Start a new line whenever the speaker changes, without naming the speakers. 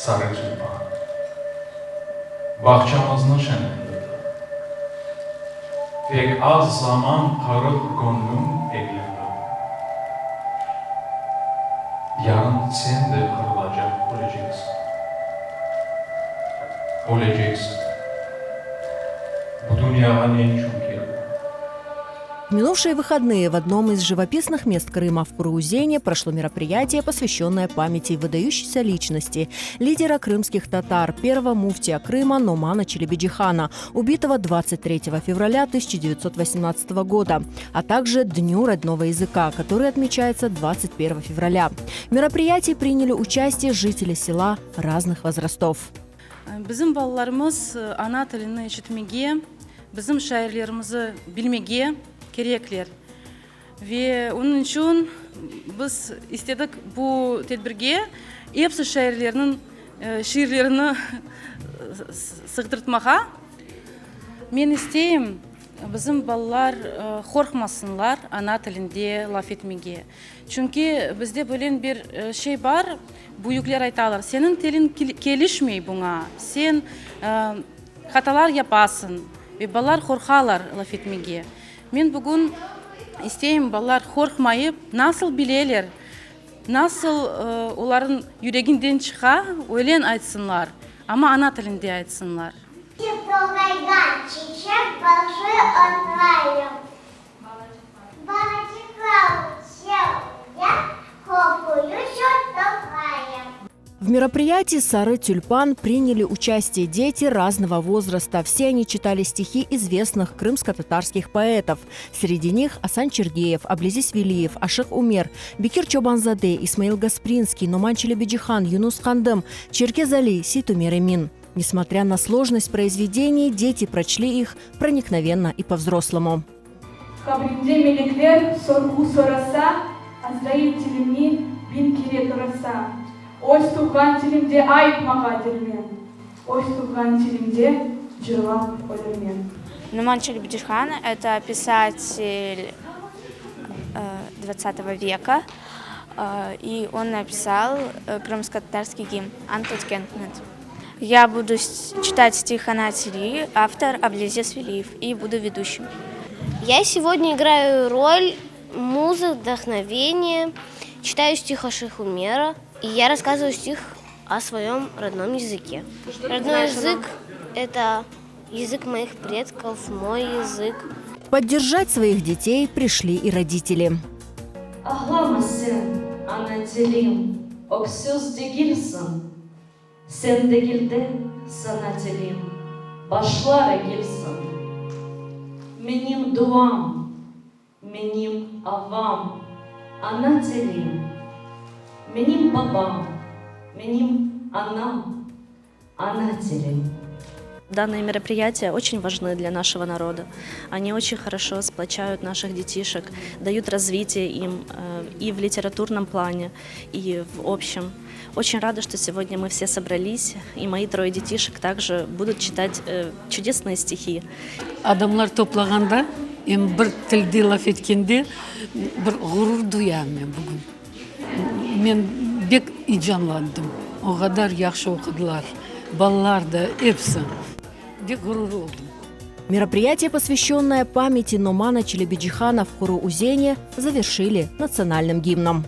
Sarı tülpan. Bağçamıznı şeñlendirdi. Pek az zaman qırıq göñlüm eglendi. Yarın sen de qırılacaq öleceksiñ. Öleceksiñ. Bu dünyağa ne içün keldiñ?
В минувшие выходные в одном из живописных мест Крыма в Куруузене прошло мероприятие, посвященное памяти выдающейся личности, лидера крымских татар, первого муфтия Крыма Номана Челебиджихана, убитого 23 февраля 1918 года, а также Дню родного языка, который отмечается 21 февраля. В мероприятии приняли участие жители села разных возрастов.
Bizim balalarımız ana tilini eşitmege, bizim şairlerimizi bilmege kerekler. Ve onıñ içün biz istedik bu tedbirge episi şairlerniñ şiirlerini sığdırtmağa. Men isteyim, bizim balalar qorqmasınlar ana tilinde laf etmege. Çünki bizde böyle bir şey bar, büyükler aytalar, seniñ tiliñ kelişmey buña, sen hatalar yapasıñ ve balalar qorqalar laf etmege. Men bugün isteyim, balalar qorqmayıp, nasıl bileler, nasıl olarnıñ yüreginden çıqa, öyle aytsınlar, amma ana tilinde aytsınlar.
Toğayğa çiçek başı otrayım.
В мероприятии «Сары тюльпан» приняли участие дети разного возраста. Все они читали стихи известных крымско-татарских поэтов. Среди них Асан Чергеев, Аблезис Велиев, Ашык Умер, Бекир Чобанзаде, Исмаил Гаспринский, Номан Челебиджихан, Юнус Кандым, Черкез Али, Сейтумер Эмин. Несмотря на сложность произведений, дети прочли их проникновенно и по-взрослому.
Qabrimde melekler sorğu sorasa, Azrail tilimni biñ kere torasa, Öz tuvğan tilimde ayt mağa dermen, Öz tuvğan tilimde cırlap ölürmen.
Numan Çelebicihan, это писатель двадцатого века, и он написал крымско-татарский гимн Ant etkenmiz. Я буду читать стих Ana tili, автор Аблезиз Велиев, и буду ведущим.
Я сегодня играю роль музы вдохновения, читаю стих Аших Умера, и я рассказываю стих о своем родном языке. Родной язык – это язык моих предков, мой язык.
Поддержать своих детей пришли и родители.
Ağlama sen, ana tilim, öksüz degilsiñ, Sen degil de, sana tilim, başlar egilsin. Menim duam, menim avam, ana tilim, Menim babam, menim anam, ana tilim.
Данные мероприятия очень важны для нашего народа. Они очень хорошо сплочают наших детишек, дают развитие им э, и в литературном плане, и в общем. Очень рада, что сегодня мы все собрались, и мои трое детишек также будут читать э, чудесные стихи.
Adamlar toplağanda, em bir tilde laf etkende bir ğurur duyam men bugün. Men bek eyecanlandım. O qadar yahşı oqudılar, balalar da, episi. Bek ğurur oldım.
Мероприятие, посвященное памяти Номана Челебиджихана в Куру-Узене, завершили национальным гимном.